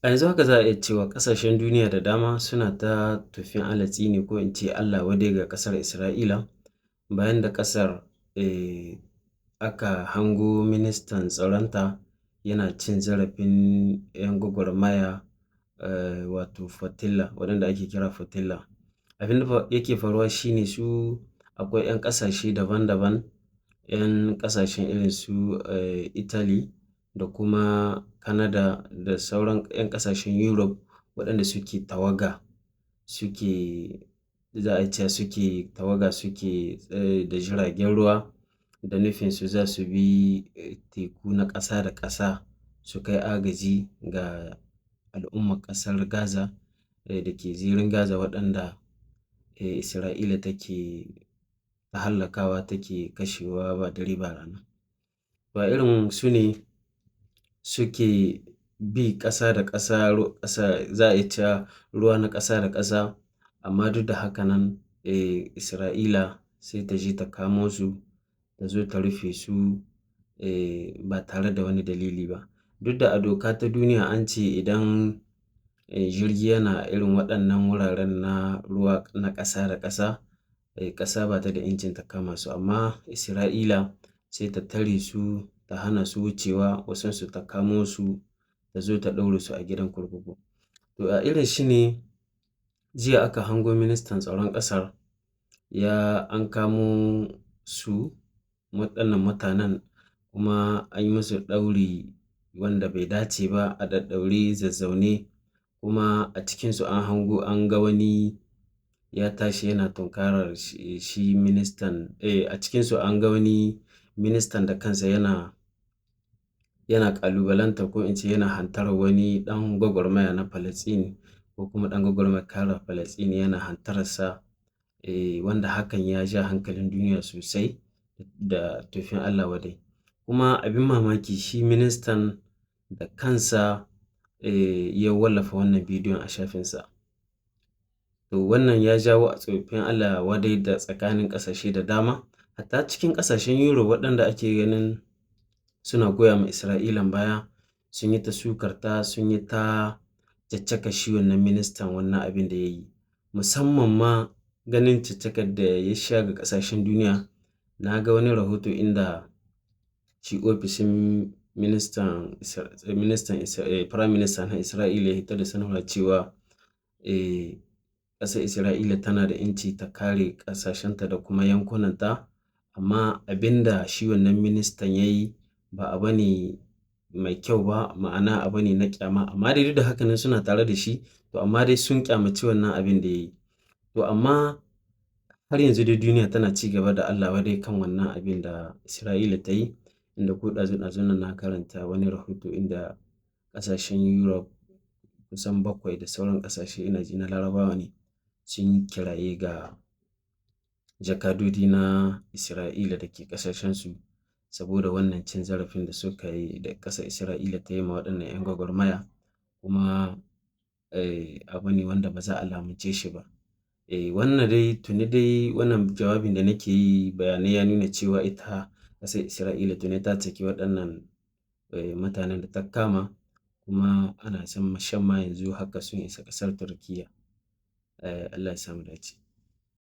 A yanzu haka za a iya cewa ƙasashen duniya da dama suna ta tofin alatsi ne, ko in ce Allah wadai, ga ƙasar Isra'ila bayan da ƙasar aka hango ministan tsaronta yana cin zarafin 'yan gwagwarmaya, wato Flotilla, waɗanda ake kira Flotilla. Abin da yake faruwa shine su akwai 'yan ƙasashe daban-daban, 'yan ƙasashen irin su Italy da kuma Canada da sauran 'yan ƙasashen Europe waɗanda suke tawaga, suke, za a ce suke tawaga, suke da jiragen ruwa da nufin su za su bi teku na ƙasa da ƙasa su kai agaji ga al'ummar ƙasar Gaza da ke zirin Gaza, waɗanda Isra'ila take ta hallakawa, take kashewa ba dare ba rana. Ba irin su ne suke bi ƙasa da ƙasa, ƙasa, za a iya cewa ruwa na ƙasa da ƙasa, amma duk da haka nan Isra'ila sai ta je ta kamo su, ta zo ta rufe su ba tare da wani dalili ba. Duk da a doka ta duniya an ce idan jirgi yana irin waɗannan wuraren na ruwa na ƙasa da ƙasa, ƙasa ba ta da 'yancin ta kama su, amma Isra'ila sai ta tare su, ta hana su wucewa, wasunsu ta kamo su, ta zo ta ɗaure su a gidan kurkuku. To a irin shi ne jiya aka hango ministan tsaron ƙasar ya an kamo su waɗannan mutanen, kuma an yi musu ɗauri wanda bai dace ba, a ɗaɗɗaure zazzaune, kuma a cikinsu an hango, an ga wani ya tashi yana tunkarar shi ministan, a cikinsu an ga wani ministan da kansa yana ƙalubalanta, ko in ce yana hantarar wani ɗan gwagwarmaya na Falasɗin, ko kuma ɗan gwagwarmayar kare Falasɗin, yana hantararsa, wanda hakan ya ja hankalin duniya sosai da tofin Allah wadai. Kuma abin mamaki, shi ministan da kansa ya wallafa wannan bidiyon a shafinsa. To wannan ya jawo a tofin Allah wadai da tsakanin ƙasashe da dama, hatta cikin ƙasashen Europe waɗanda ake ganin suna goya ma Isra'ilan baya, sun yi ta sukarta, sun yi ta caccakar shi wannan ministan, wannan abin da ya yi. Musamman ma ganin caccakar da ya sha ga ƙasashen duniya, na ga wani rahoto inda shi ofishin ministan Prime Minister na Isra'ila ya hitar da sanarwa cewa ƙasar Isra'ila tana da 'yanci ta kare ƙasashenta da kuma yankunanta, amma abin da shi wannan ministan ya yi ba abu ne mai kyau ba, ma'ana abu ne na ƙyama, amma dai duk da haka nan suna tare da shi, to amma dai sun ƙyamaci wannan abin da ya yi. To amma har yanzu dai duniya tana ci gaba da Allah wadai kan wannan abin da Isra'ila ta yi, inda ko ɗazu-ɗazun nan na karanta wani rahoto inda ƙasashen Europe kusan bakwai da sauran ƙasashe, ina ji na Larabawa ne, sun yi kiraye ga jakadodi na Isra'ila da ke ƙasashensu saboda wannan cin zarafin da suka yi, da ƙasar Isra'ila ta yi ma waɗannan 'yan gwagwarmaya, kuma abu ne wanda ba za a lamunce shi ba. Wannan dai tuni dai wannan jawabin da nake yi, bayanai ya nuna cewa ita ƙasar Isra'ila tuni ta saki waɗannan mutanen da ta kama, kuma ana shan ma yanzu haka sun isa ƙasar Turkiyya. Allah ya sa mu dace.